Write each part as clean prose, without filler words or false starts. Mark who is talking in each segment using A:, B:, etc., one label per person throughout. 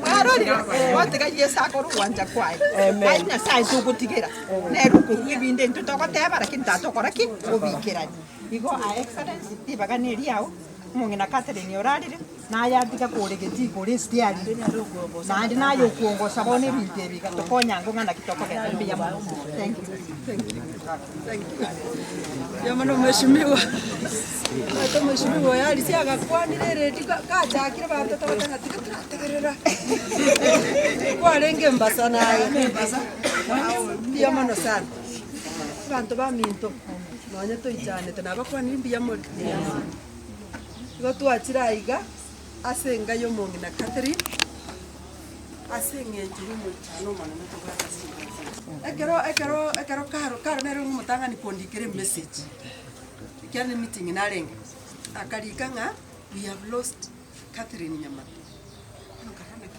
A: Mwarorire? Bono tiga Yeso akore ogwancha kwaye. Aye Nyasaye togotigera, nere okorua ebinde intwe togoteba lakini tata okora ki? Obikerani. Igo Our Excellency, ribaga neriao, omong'ina Catherine orarire, naye atiga kore getii kore esteari, naende naye okwongosa bono ebinto ebi iga tokonye ango ng'a naki tokogenda mbuya mono. Thank you.
B: Thank you. Mbuya mono mheshimiwa. Omanyete mheshimiwa oyo arisia agakwanire eredi ka- kachakire abanto togoteba ng'a tiga torategerera. Kwarenge embasa naye. Mbuya mono sana. Abanto baminto, nonye toichanete nabakwanire mbuya more. Igo twachire aiga ase enka ya omong'ina Catherine, ase eng'encho y'omoichano omonene tobwate ase enka eye. Ekero ekero ekero Caro, Caro nere omotang'ani kondikera emessage, ekiagera ne meeting narenge, akarika ng'a we have lost Catherine Nyamato. Bono nkarora naki,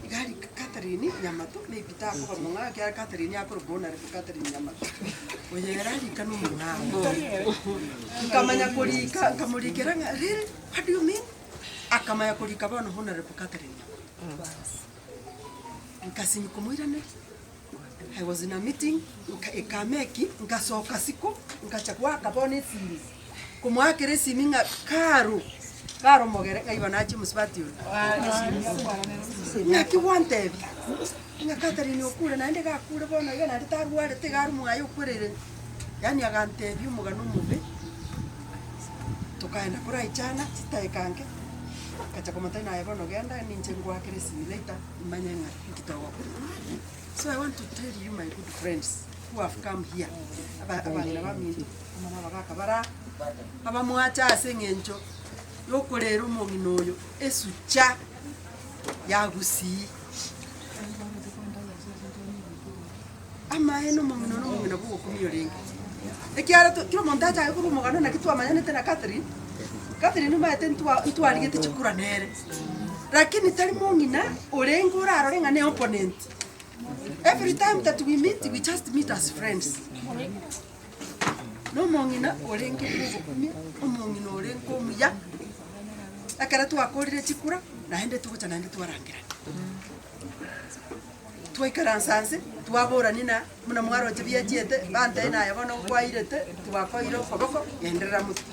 B: iga arika Catherine Nyamato maybe takoba mong'ao ekiagera Catherine akorokwa honourable Catherine Nyamato, oyo ere arika na omong'ao. Nkamanya korika nkamorikera ng'a really what do you mean? Akamanya korika bono honourable Catherine Nyamato. Nkasinywa komoiraneria, I was in a meeting, nka ekameki, nkasoka isiko, nkacha goaka bono esimi, komoakera esimi ng'a karo, karo omogere ng'a igo nachia omosubati oria. Ng'aki gwantebia, ng'a Catherine okure naende iga akure bono iga naende tarwarete iga arwe mwaye okwereire, yaani agantebia omogano omobe, tokaenda koraichana chidakika nke, nkacha komotebia naye bono genda ninche ngoakere esimi later. Manye ng'a inki togokora. So I want to tell you my good friends who have come here, aba- abang'ina baminto amo na abagaka bara abamwacha ase eng'encho yokorera omong'ina oyo esucha ya gusii. Amaene omong'ina oyo nomong'ina bwa ogokumia orenge. Ekiagera to kera omonto achake korwa omogano naki twamanyanete na Catherine, Catherine omanyete ntwa ntwarigete chikura nere, lakini tari mong'ina orenge orarore ng'a ne opponent. Every time that we meet, we just meet as friends. Na omong'ina orenge bwa ogokumia, omong'ina orenge omuya, ekero twakorire chikura, naende togocha naende twarangerania. Twaikaransa nse, twaborania na buna mwaroche biachiete, bantebia naye bono nkwairete, twakoire okoboko, genderera motwe.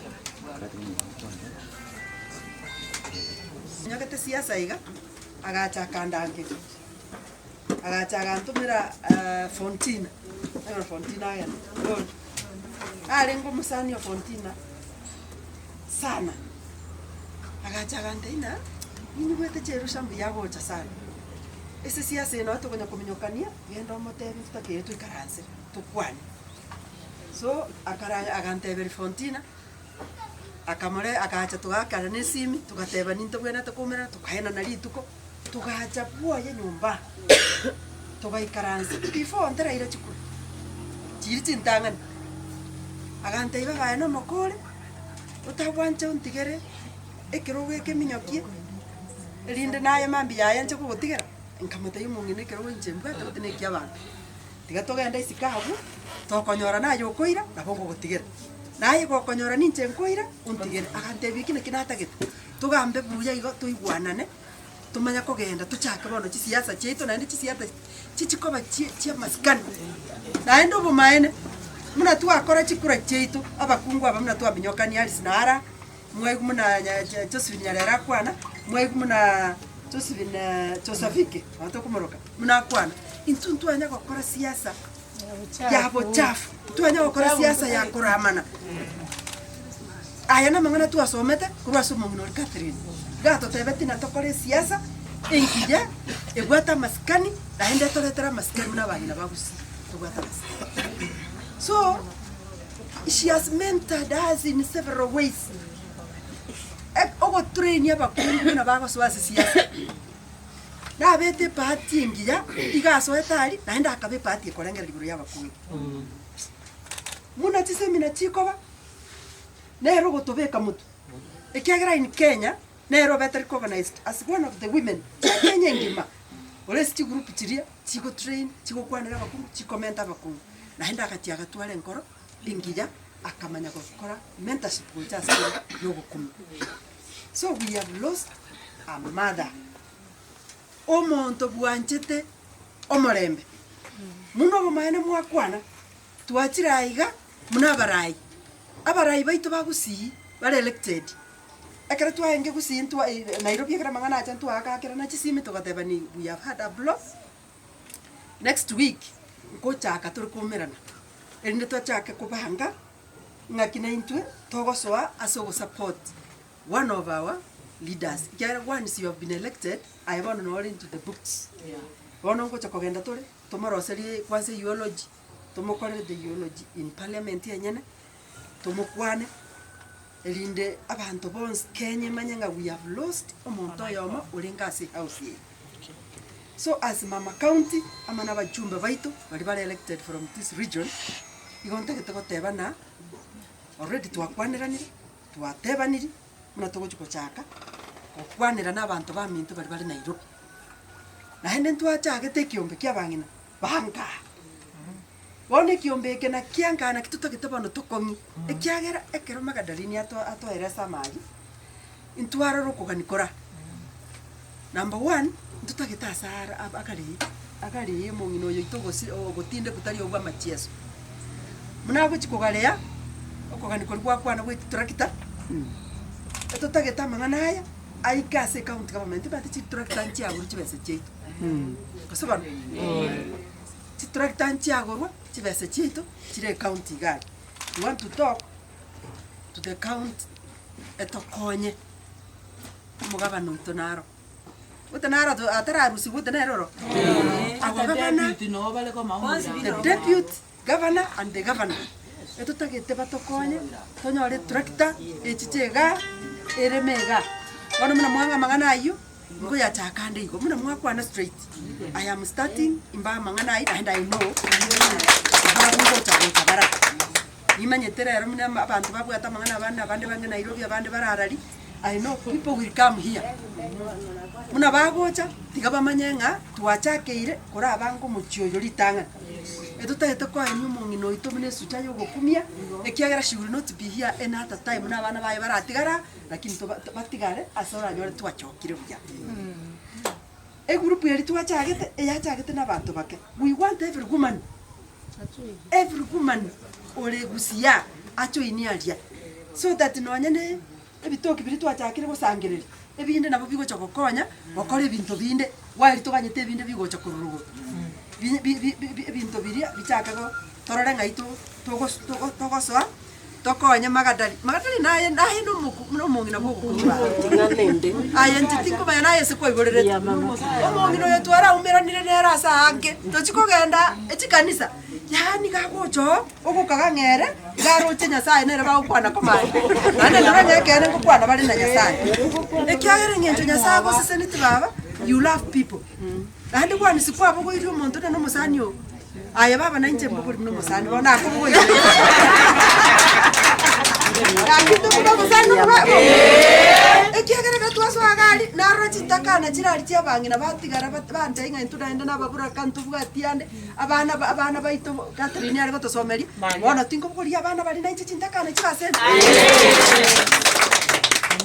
B: Onyagete siasa iga, agacha akandangeria, agacha agantomera Fontina, ekero Fontina agenda, bono, arenge omosani o Fontina sana, agacha agantebia ng'a, ninyigwete Jerusha mbuya agocha sana. Ase siasa eye nabo tokonya kominyokania, genda omotebie totakeire toikaranse tokwane. So akara aganteberia Fontina, akamore agacha togaakana na esimi, togateba nintobwenerete koumerana, tokaenana rituko, togacha bwoye nyomba, togaikaransa before ntaraira chikura, chiria chintang'ani, agantebia baba aye nomokore, otabwancha ontigere ekerogo eke eminyokie. Erinde naye mambia yaye nche kogotigera, nkamotebia omong'ina ekerogo inche mbwate gose nekia abanto, tiga togende isiko abwo, tokonyora naye okoira, nabo nkogotigera. Naye gokonyora ninche nkoira, ontigere. Agantebia eki naki natagete, togambe buya igo toigwanane, tomanye kogenda tochake bono chisiasa chiaito naende chisiasa chichikoba chie chiamasikani. Naende obomaene, buna twakora chikura chiaito, abakungu aba buna twaminyokania Alice nara. Mwaigwa buna Josephine Nyarere akwana, mwaigwa buna Josephine Josafike nabo tokomoroka, buna akwana. Intwe ntwanya gokora siasa ya bochafu, ntwanya gokora siasa ya koramana. Aya namang'ana twasomete korwa ase omong'ina oria Catherine. Iga atotebetie ng'a tokore esiasa engiya, ebwate amasikani, naende etoretere amasikani buna abang'ina ba Gusii tobwate amasikani. So. She has mentored us in several ways. Ogotrain abakungu buna bagosoa ase siasa. Nabete ebahati engiya, iga asoete aria, naende akaba ebahati ekorengereria igoro ya abakungu. Buna chisemina chikoba, nere ogotobeka motwe, ekiagera in Kenya, nere obete recognized as one of the women chia Kenya engima, ore ase chigroup chiria. Chigotrain, chigokwanera abakungu, chikomenta abakungu. Naende agachia agatwara enkoro engiya, akamanya gokora mentorship gocha ase ere yogokumia. So we have lost a mother. Omonto bwanchete omorembe. Buna obomaene mwakwana, twachire aiga buna abarai. Abarai baito ba Gusii bare elected, ekero twarenge Gusii ntwa Nairobi ekero amang'ana acha ntwaagakerana chisimi togateba ni we have had a blow, next week nkochaka tore koumerana, erinde tochake kobanga ng'aki naintwe togosoa ase ogosupport one of our leaders, ekiagera once you have been elected, aye bono nore into the books. Bono ngocha kogenda tore, tomoroserie kwanza eulogy, tomokorere the eulogy in parliament enyene, tomokwane, erinde abanto bonsi Kenya emanye ng'a we have lost omonto oyomo orenge ase ehouse eye. So as mama county, amo na abachumbe baito baria bare elected from this region, igo ntagete goteba ng'a already twakwaneranire, Twatebaniri buna togochia gochaka gokwanera nabanto baminto baria bare Nairobi. Naende ntwachagete ekiombe kia abang'ina bangaa. Bono ekiombe eke nakia nkaa naki totagete bono tokong'ie, ekiagera ekero Magdalene ato atoeresa amari, intwarora okogani kora. Number one, ntotagete ase ara akaree akaree omong'ina oyo oito ogosi ogotindekwa tari obwa amachieso. Buna agochia kogarea, okogania koria gwakwana gwe chitrakita, etotagete amang'ana aya, aike ase ecounty government omanyete chitrakita nchiagorwa chibesa chiaito, gose bono? Chitrakita nchiagorwa chibesa chiaito chire ecounty iga aria. We want to talk to the county etokonye. Omogabana oito naro. Gose naro atararusigwe gose nere oro? Our governor, the deputy governor and the governor. Etotagete batokonye, tonyore etractor, echiche igaa, ereme igaa. Bono buna mwang'a amang'ana aywo, nkoyachaka ande igo, buna mwakwana straight, I am starting imbae amang'ana aywo naende I know, bagocha gocha barabwo. Nimanyete rero buna abanto babwate amang'ana abande abande bange Nairobi abande bare arari, I know people will come here. Buna bagocha, tiga bamanye ng'a twachakeire korabange omochie oyo ritang'ani. Etotagete koenia omong'ina oito buna esucha ya ogokumia, ekiagera she will not be here any other time na abana baye baratigara, lakini toba batigare ase oranyore twachokire buya. Egroup eria twachagete, eyachagete na abanto bake, we want every woman. Every woman ore gusia ajoinie aria, so that nonye ne ebitoki biria twachakire gosangereria, ebinde nabo bigocha gokonya gokora ebinto binde, while toganyete ebinde bigocha korwa rogoro. Bi bi bi ebinto biria bichake go torore ng'ai to togos togo togosoa. Tokonye Magadali. Magadali naye naye nomoku nomong'ina bw'ogokumia Aye inche tinkomanya naye ase kwaiborerete. Omong'ina oyo twaraumeranire nere ase aange, tochi kogenda echikanisa, yaani gagocha oo, ogokaga ng'a ere iga aroche Nyasaye nere bagokwana komanya. Naende ndore ng'a ekeene ngokwana bare na Nyasaye. Ekiagera eng'encho Nyasaye agoseseneti baba, you love people. Naende kwanisi kwabogoirie omonto onye nomosani oo. Aye baba nainche mbogori buna omosani bono nakobogoirie. Gaki tobuna omosani obo ekiagera ekero twasoa iga aria, narora chintakana chirari chia abang'ina batigara bat bantebia ng'a intwe naende nababuraka ntobwati ande, abana ba abana baito Catherine are gotosomeria, bono tinkobogoria abana baria nainche chintakana chibasemi.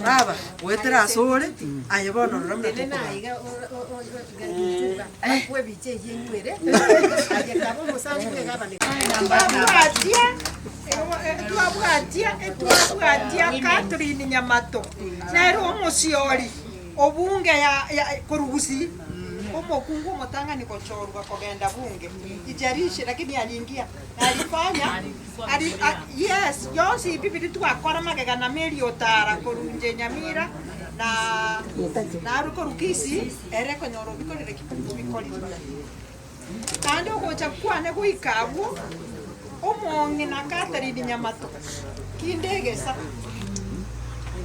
B: Baba, goetera asore, aye bono rora buna tokobanga.
A: Twabwatia etwabwatia Catherine Nyamato, nere omosiori obunge ya korwa Gusii, omokungu omotang'ani gochorwa kogenda bunge, ijarishi lakini aliingia na alifanya ali yes yonsi ebi biria twakora magega na Mary Otara korwa inche Nyamira na narwe korwa Kisii. Ere konyora obikorire ki? Obikorire. Naende ogocha kwane goika agwo, omong'ina Catherine Nyamato, kinde egesa.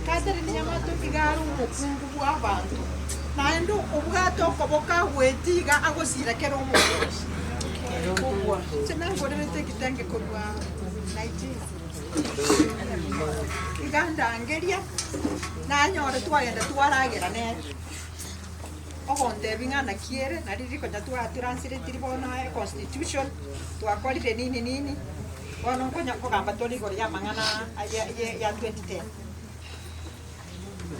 A: Catherine Nyamato iga are omokungu bw'abanto, naende obwate okoboko agwete iga agosira kera omonto. Inche nangorerete ekitenge korwa Nigeria, iga ndangeria, nanyore twagenda twaragera nere. Ogontebia ng'a naki ere, nari rikonya twatranslate bono econstitution, twakorire nini nini, bono nkonya kogamba tore igoro ya amang'ana aya ya 2010.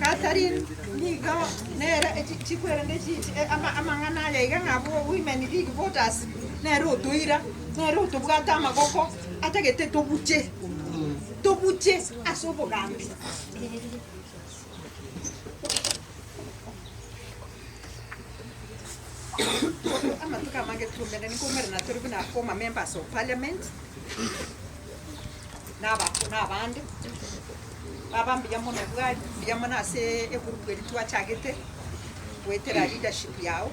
A: Catherine nigo nere chikwerende chichi amang'ana aya iga ng'a women league voters nere otoira, nere otobwate amagoko atagete tobuche, tobuche ase obogambi. Amatuko amange twomene nkomerana tore buna former members of parliament, na abande. Baba mbuya mono bwari, mbuya mono ase egroup eria twachagete goetera leadership yao.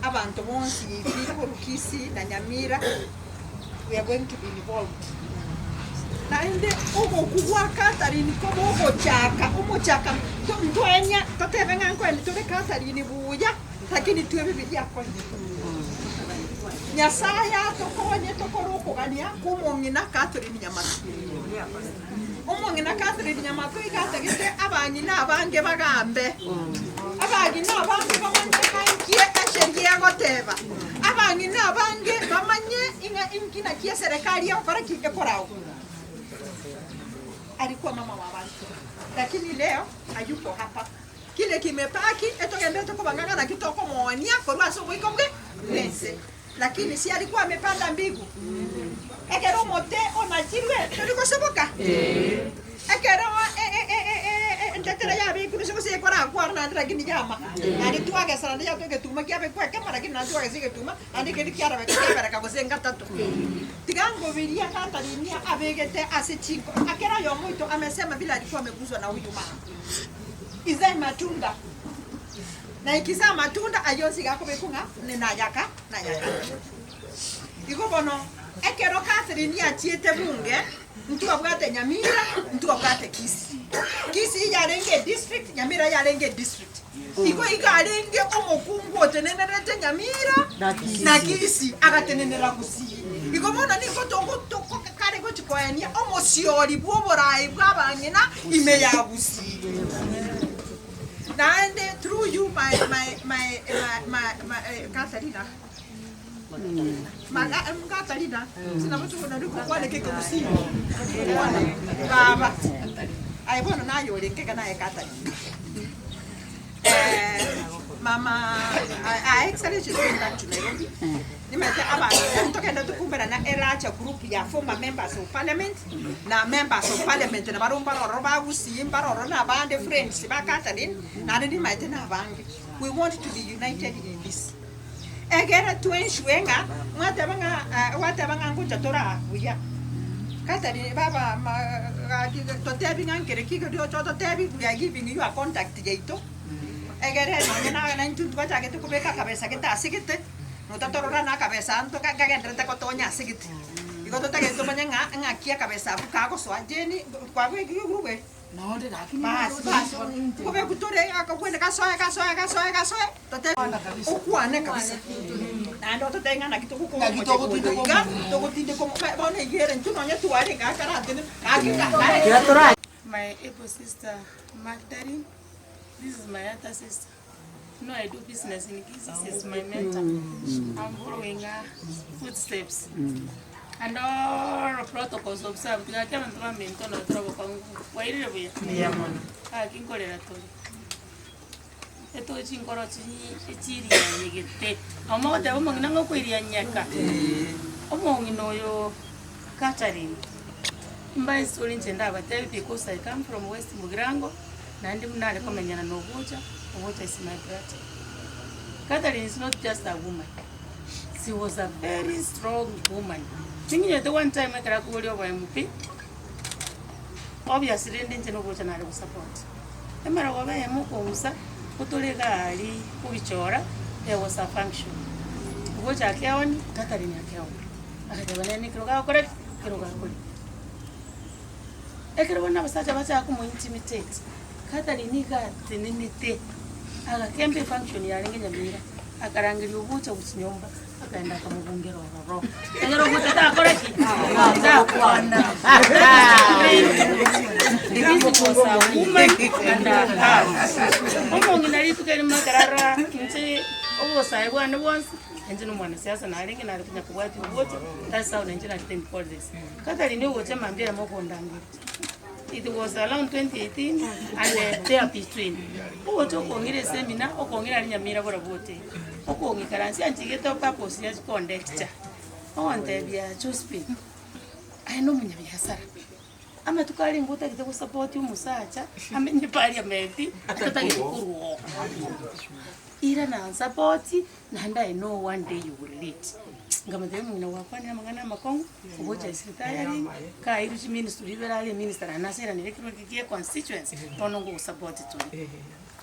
A: Abanto bonsi pi korwa Kisii na Nyamira we are going to be involved. Naende ogokwa gwa Catherine koba ogochaka omochaka ntwaenia totebe ng'a nkoeni tore Catherine buya lakini twebe biria akorire. Nyasaye atokonye tokore okogania kwa omong'ina Catherine Nyamatu. Omong'ina Catherine Nyamatu iga atagete abang'ina abange bagambe. Abang'ina abange bamanye ng'a inki esheria egoteba. Abang'ina abange bamanye ing'a inki naki eserekari egokora ki? Ekoragwa. Alikuwa mama wa bantu lakini leo hayuko hapa. Kile kimebaki etogenderete kobang'ang'a naki tokomoonia korwa ase oboiko bwe bw'ense. Lakini si alikuwa amepanda mbigu? Ekero omote onachirwe tori gosoboka? Ekero entetera yabekirwe ase gose ekorakwa naende lakini yama. Naende twagesa naende yatoa egetuma kiabekwa ekemo lakini naende twagesa egetuma naende ekende kiarabeka kiabereka gose ngatato. Tiga ngobiria Catherine abegete ase chinko ekero oyomo oito amesema vile alikuwa ameguswa na huyu mama. Izae matunda. Na ikisa amatunda ayio onsi iga akobekwa ng'a nayaka nayaka. Igo bono ekero Catherine achiete bunge, ntwabwate Nyamira, ntwabwate Kisii. Kisii yarenge edistrict, Nyamira yarenge edistrict. Igo iga arenge omokungu otenenerete Nyamira na Kisii, agatenenera Gusii. Igo bono nigo togo toko kare gochi koenia omosiori bwa oboraai bwa abang'ina ime ya Gusii. Naende through you my my my my my my eh, Katarina Maga em, Katarina sinabo tokona rikokwana kekegusii kwana baba aye bono naye orenge iga naye Katarina Eh, mama I, I excellency is going back to Nairobi nimete abanto togende tokumberana a larger group ya former members of parliament na members of parliament nabarobwo mbaroro ba Gusii mbaroro na abande friends ba Catherine naende nimaete na abange we want to be united in this egere twensure ng'a mwateba ng'a gwateba ng'a ngocha tore aa buya Catherine baba ma gaki totebi ng'a nkere ki keria ocha ototebi we are giving you a contact yaito egere nonye naye naintwe ntwachagete kobeka akabesa gete ase gete notatorora na akabesa anto kagenderete gotonya ase gete. Igo totagete tomanye ng'a ng'aki akabesa abwo kagosoa Jane kwabekire egroup eye? Bas bas bono nkobeku tore akobwene gasoe gasoe gasoe gasoe tote okwane kabisa naende ototebie ng'a naki togokora
B: Naki
A: omochie oyo
B: togotindeka
A: iga
B: omonto.
A: togotindeka omo bono eywo ere intwe nonye twarenge akaratene gaki ga
C: My able sister Magdalene, this is my other sister. You know I do business in Kisii, she's my mentor. I'm following her footsteps. And all protocols observed. Gaki abanto baminto nabo tore obokong'u. Bwairire buya? Gaki nkorera tore. Etoe chinkoro chirianyegete. Nabo mogoteba omong'ina ng'a okoirianyeka. Omong'ina oyo Catherine, mbae story inche ndabatebie because I come from West Mugirango. Naende buna are komenyana na Ogocha, Ogocha is my brother. Catherine is not just a woman, she was a very strong woman. Ning'inyete one time ekero akoboria obo MP, obviously rende inche na Ogocha nare gosupport. Emerogoba eyemo okong'usa, gotore iga aria kobichora, there was a function. Ogocha akeoni, Catherine akeoni. Agateba nere nekerogo agokora ki? Ekerogo akoria. Ekero bono abasacha bachaka komointimidate, Catherine nigo atenenete, agakemba efunction yarenge Nyamira, akarangeria ogocha gochia nyomba, akaenda akamobungera ororo. Ekero ogocha takora ki? Takwana. This was a woman and a half. Omong'ina rituko erimo ekero arora inche obosae bwane bwonsi, inche na omwanasiasa narenge nare konya kobwatia ogocha, that's how inche nachete in politics. Catherine ogocha mambia eyemo okondangeria. It was around 2018 and there between. Ogocha okong'ira esemina, okong'ira aria Nyamira barabwo oteba. Okong'ikaransia anchigete purpose ya chikondecture. Ogontebia Josephine, aye na omonyabiasara, amatuko arenge otagete gosupport omosacha amenye parliament, totagete korwa oo. Irana ansapoti, naende I know one day you will lead. Nkamotebia omong'ina gwakwanire amang'ana amakong'u, ogocha is retiring, kairwe chiministry ibere are eminister naende naseranire ekero eke gie constituency, bono ngogosapoti tore.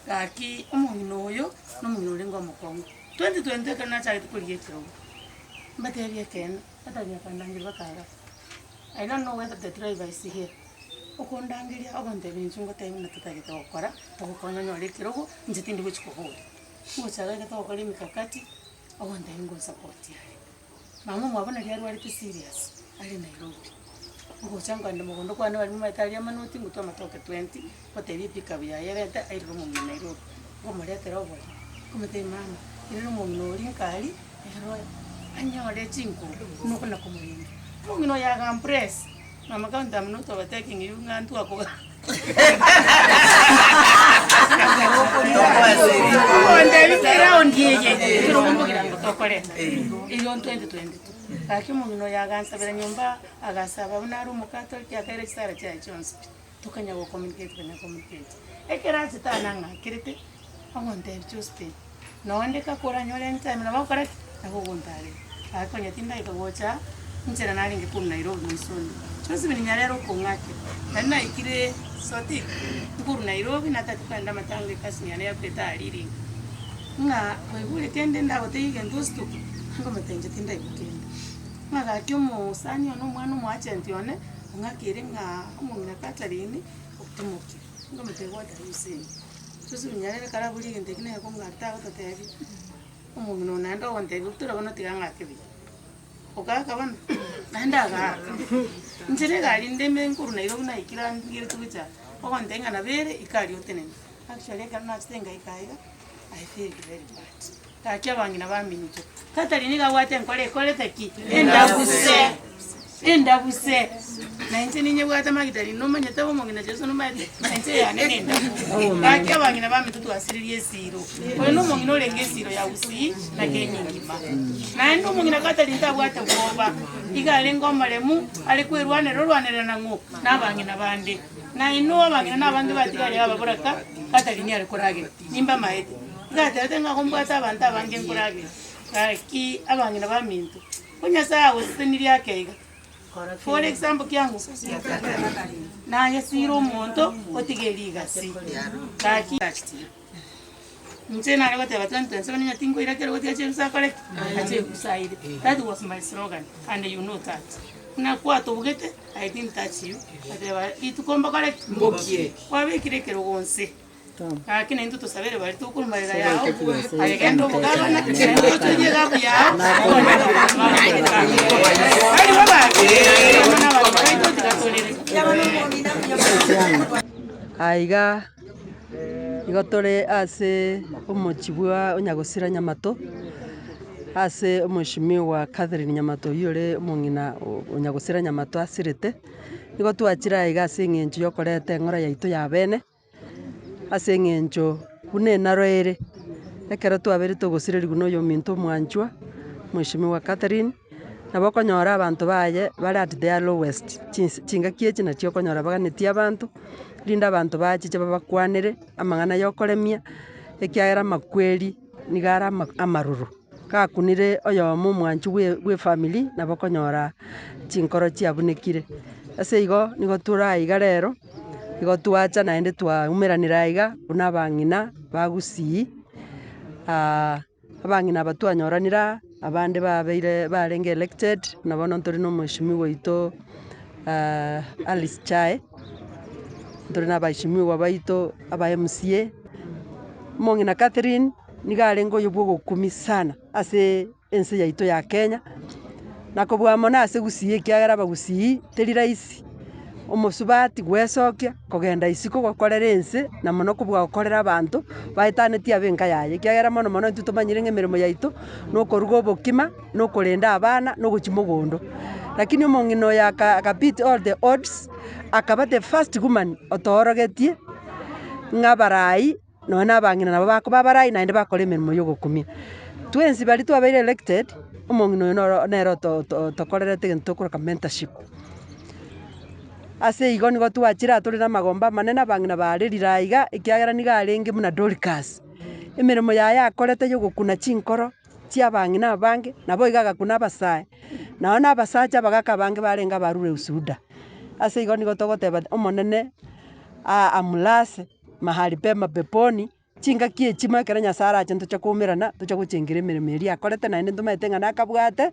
C: Gaki omong'ina oyo, na omong'ina orenge omokong'u. 2022 ekero nachagete korigia ekerogo, mbatebie ekeene, batabia akandangeria bakaga, I don't know whether the driver is here. Okondangeria ogontebia inche ngotebie buna totagete gokora, togokonya onyore ekerogo, inche tindi gochi koboria. Ngochaka iga togokora emikakati, ogontebia ngonsapoti are. Mama omwabo naria arwarete serious, are Nairobi. Ngocha nkoenda mogondo kwane baria momanyete aria amanoti, ngotwa amatoke twenty, ngotebia epickup yaye erente airere omong'ina Nairobi. Nkomoretera obori, nkomotebia mama, irera omong'ina oria nkari, ero anyore chinguru, buna okona komorenda. Omong'ina oyo agampress. Mama count am not overtaking you ng'a ntwakoga. Ogontebi ki round eye ekerogo mbogira ngo tokoreta erio 2022 gaki omong'ina oyo agansabera nyomba agasaba buna are omokatoliki akaira chisara chiaye chionsi pi tokanya go communicate tokanya communicate. Ekero achete aa nang'akerete ogontebi Josephine Nonde kakoranyore anytime nabo agokora ki? Nabo ogontarera. Gaki konya tindaika gocha inchera narenge korwa Nairobi moisonde. Josephine Nyarera okong'akera, nari naikire Sotik, nkorwa Nairobi natagete kogenda amatanga ecousin yane yakwete aria Iringa. Ng'a kwaigure kende ndagotebie egento osituke, nkomotebia inche tindaigwa kende. Ng'a gaki omosani one omwana omo agent one, ong'akeire ng'a omong'ina Catherine otimokire. Nkomotebia what are you saying? Susu nyarebe karaborie egento ekio naye kong'aki tagototebia, omong'ina oyo naende ogontebia butora bono tiga ng'ake buya. Okaaka bono, naende agaaka. Inche na egari ndeme nkorwa Nairobi naikire aa ntigereti gocha aa, ogontebia ng'a nabo ere ika aria otenene. Actually ekero nachete ngaika aiga, I feel very bad. Gaki abang'ina baminto, Catherine nigo abwate enkoro ekorete ki? Endabuse. Endabuse. Na inche ninyebwate Magdalene, nomanyete omong'ina Jesu nomanyete, na inche eyane nendabu. Gaki abang'ina baminto twasiririe esiro. Oyo nomong'ina orenge esiro ya Gusii na Kenya engima. Naende omong'ina Catherine tabwate bwoba, iga arenge omoremu, are kwerwanerera orwanerera nang'o? Na abang'ina bande. Na inwe abang'ina na abange batigare ababoraka, Catherine are koragera. Nimbamaete. Ngatebete ng'a gombwate abanto abange nkoragera, gaki abang'ina baminto, ko Nyasae agosesenirie ake iga. For example kiang'u naye sira omonto otige rigasi gaki inche nare goteba 2027 onye tinkoira kero gotiga chierusa akore ki? Ache erusa aire. That was my slogan and you know that. Buna kwatobugete I didn't touch you, ngateba rituko mbokore ki? Mbokie. Kwabekire ekerogo nse. Gaki naintwe tosabere baria tokorumarera yao, aye genda obogabana, naende otorie egabu yao, Tari bo gaki, amo nabanto baito tiga torere.
B: Aiga igo tore ase omochie bwa Onyagosira Nyamato, ase omweshimiwa Catherine Nyamato oyio ore omong'ina Onyagosira Nyamato asirete, nigo twachire aiga ase eng'encho ya okoreta eng'ora yaito ya bene. Ase eng'encho buna enaro ere, ekero twabeire togosirerigwa na oyominto omwanchwa, Mweshimiwa Catherine, nabo okonyora abanto baye bare at their lowest, chinse chingaki echi nachio okonyora baganetie abanto, rinde abanto bachiche babakwanere amang'ana ya okoremia, ekiagera amakweri nigo are ama amaroro. Gakunire oyomo omwanchi bwe bwa efamiri nabo okonyora chinkoro chiabunekire. Ase igo nigo tore aiga rero. Igo twacha naende twaumeranire aiga buna abang'ina ba Gusii, abang'ina aba twanyoranire aa, abande babeire barenge elected, buna bono ntore na omweshimiwa oito Alice Chae, ntore na abaheshimiwa baito aba MCA. Omong'ina Catherine nigo arenge oyo bwa ogokumia sana ase ense yaito ya Kenya, na kobua mono ase Gusii ekiagera abagusii teri rahisi. Omosubati gwesokia kogenda isiko gokorera ense na mono kobua gokorera abanto baetanetie abe enka yaye, ekiagera mono mono intwe tomanyire ng'a emeremo yaito na okoruga obokima, na okorenda abana, na ogochia mogondo. Lakini omong'ina oyo aka aka beat all the odds, akaba the first woman otoorogetie ng'a abarai Nonya na abang'ina nabo bakoba abarai naende bakora emeremo ya ogokumia. Twensi baria twabeire elected, omong'ina oyo noro nere oto oto otokorerete egento tokoroka mentorship. Ase igo nigo twachire aa tore na amagomba amanene abang'ina barerire aiga ekiagera nigo arenge buna Dorcas. Emeremo yaye akorete ya ogokuna chinkoro chia abang'ina abange, nabo igo agakuna abasae, nonye na abasacha abagaka abange barenge abarure ushuhuda. Ase igo nigo togoteba omonene amulase. Mahali pema peponi, chingaki echimo ekero Nyasae arache ntoche koumerana, toche gochengera emeremo eria akorete naende ntomaete ng'a nakabwate,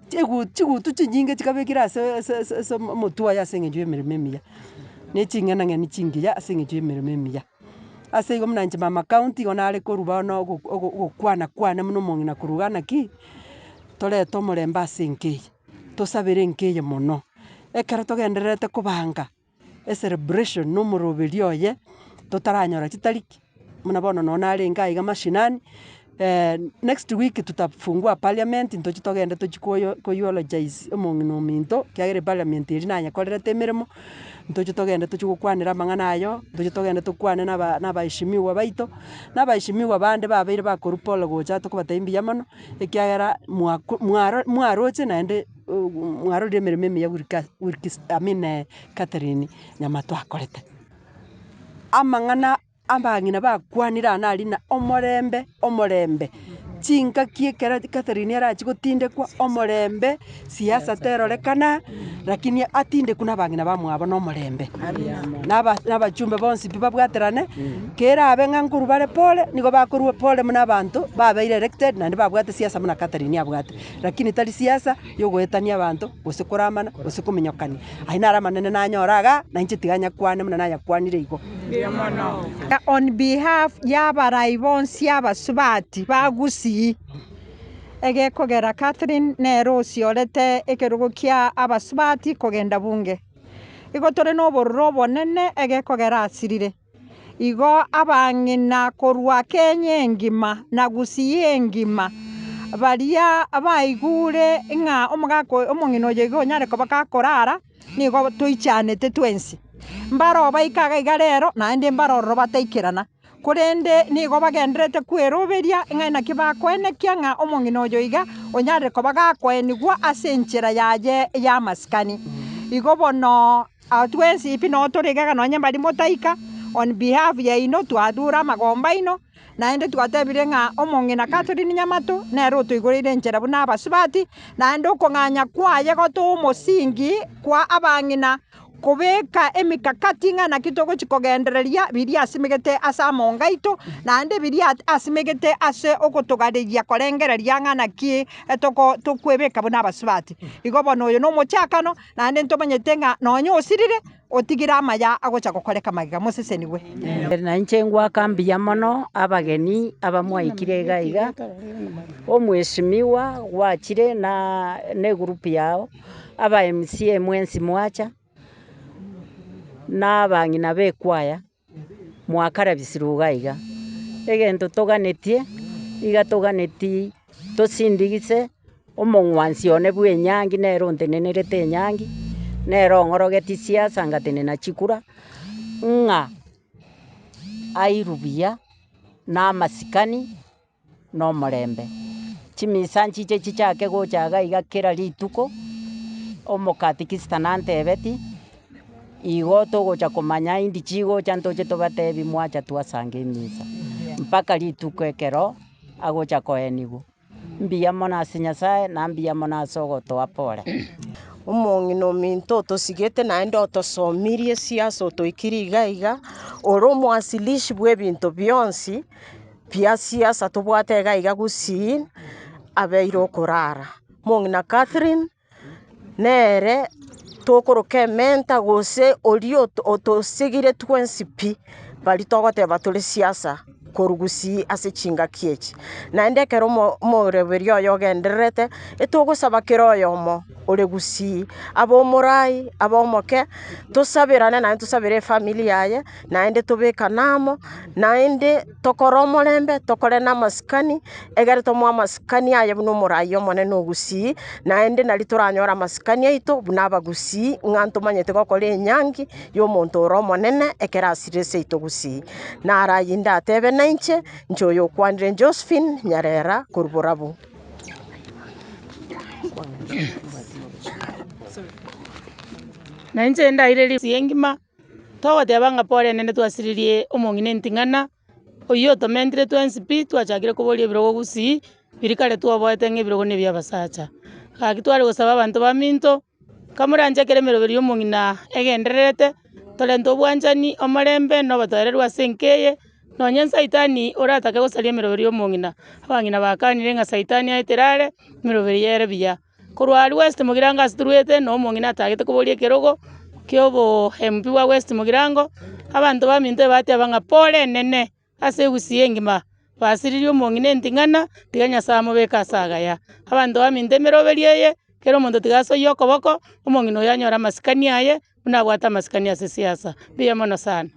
B: chigu chigutu chinyinge chikabekire ase ase ase ase omotwe oye ase eng'encho ya emeremo emiya, na eching'enang'eni chingiya ase eng'encho ya emeremo emiya. Ase igo buna inche mama county igo nare korwa bono ogo ogo ogokwana kwane buna omong'ina korwa iga naki, torete omorembe ase enka eye, tosabere enka eye mono, ekero togendererete kobanga. Ecelebration na omoroberi oye, totaranyora chitariki, buna bono nonye narenge aiga mashinani, next week tutafungua parliament ntochi togende tochi koyo koyuologize omong'ina ominto, ekiagera eparliament eria nanyekorerete emeremo, ntoche togende tochi gokwanera amang'ana ayio, ntoche togende tokwane na aba na abaheshimiwa baito, na abaheshimiwa bande babeire bakorwa pole gocha tokobatebia mbuya mono, ekiagera mwako mwaro mwaroche naende. Mwarorire emeremo emiya I mean Catherine Nyamato akorete. Amang'ana abang'ina bakwanire aa nari ng'a omorembe omorembe, chingaki ekero Catherine arachie gotindekwa omorembe, siasa terorekana, lakini atindekwe na abang'ina bamwabo na omorembe. Na aba na abachumbe bonsi pi babwaterane, kerabe ng'a nkorwa bare pore, nigo bakorwa pore buna abanto babeire elected naende babwate siasa buna Catherine abwate. Lakini tari siasa yogoetania abanto, gose koramana, gose kominyokania. Ayio naro amanene nanyore igaa, na inche tiga nyakwane buna nayakwanire igo.
A: On behalf y'abarai bonsi abasubati ba Gusii, egekogera Catherine nere osiorete ekerogo kia abasubati kogenda bunge. Igo tore nobororo obonene egekogera asirire. Igo abang'ina korwa Kenya engima na Gusii engima, baria baigure ng'a omogaka oyo omong'ina oyo iga onyare koba gakorara, nigo toichanete twensi. Mbaro baike iga iga rero, naende mbaro ororo bataikerana, korende nigo bagendererete kweroberia ng'a naki bakoenekia ng'a omong'ina oyo iga onyarire koba gakoenigwa ase enchera yaye y'amasikani. Igo bono. Aa twensi pi noo tore iga nonye mbari motaika, on behalf yaino twadure amagomba aino, naende twatebire ng'a omong'ina Catherine Nyamato nere otoigoreire enchera buna abasubati, naende okong'anya kwaye gotoa omosingi kwa abang'ina kobeka emikakati ng'a naki togochi kogendereria biria asimegete ase amonga aito, naende biria asimegete ase ogotogareria korengereria ng'a naki toko tokwebeka buna abasubati. Igo bono oyo na omochakano. Naende ntomanyete ng'a nonya osirire, otigire amaya agocha gokoreka magega. Mosesenigwe.
D: Na inche ngwaka mbuya mono abageni abamwaikire iga iga, omweshimiwa gwachire na egroup yao, aba MCA mwensi mwacha, na abang'ina ba ekwaya. Mwakarabisirwe iga iga, egento toganetie, iga toganetie tosindigise omong'wansi one bw'enyangi nere ontenenerete enyangi, nere ong'orogetie siasa ngatenena chikura, ng'a airwe buya na amasikani na omorembe. Chimisa nchiche chichake gocha iga iga kera rituko, omokatikista nantebeti, igo togocha komanya indi chigocha ntoche tobatebi mwacha twasanga emisa, mpaka rituko ekero agocha koenigwa. Mbuya mono ase Nyasaye na mbuya mono ase ogotoa pore.
E: Omong'ina ominto otosigete naende otosomirie siasa otoikirie iga iga, ore omwasilishi bw'ebinto bionsi. Bia siasa tobwate iga iga gusii abeire okorara. Mong'ina Catherine nere tokoroka ementa gose oria otosigire twensi pi, baria togoteba tore siasa korwa gusii ase chingaki echi. Naende ekero omoreberia oye ogendererete, etogosaba kera oyomo. ore Gusii. Abe omorai, abe omoke, tosaberane naende tosabere efamiri yaye, naende tobekane amo, naende tokore omorembe, tokore na amasikani, egere tomoe amasikani aye buna omorai omonene o Gusii, naende nari toranyore amasikani aito buna abagusii ng'a ntomanyete gokora enyangi ya omonto ore omonene ekero asire seito Gusii. Naro ayio ndatebe nainche, inche oyo okwanire Josephine Nyarera korwa Borabu.
C: Na inche ndaire risi engima, togoteba ng'a pore nende twasiririe omong'ina enting'ana, oyio otomentire twensi pi, twachakire koboria ebirogo gusii, biria kare twaboete ng'a ebirogo na ebia abasacha. Gaki tware gosaba abanto baminto, kamoranche ekero emeroberi ya omong'ina egendererete, torente obwanchani, omorembe, na obotoereru ase enka eye, nonye saitani oratake gosaria emeroberi ya omong'ina, abang'ina bakanire ng'a saitani aetere are, emeroberi ere buya. Korwa aria West Mugirango ase torwete na omong'ina atagete koboria ekerogo kia obo MP bwa West Mugirango, abanto baminto ebateba ng'a pore enene ase egusii engima, basiririe omong'ina enting'ana, tiga Nyasae amobeke ase agaya. Abanto baminto emeroberi eye, kera omonto tiga asoyie okoboko, omong'ina oyo anyore amasikani aye, buna abwate amasikani ase esiasa. Mbuya mono sana.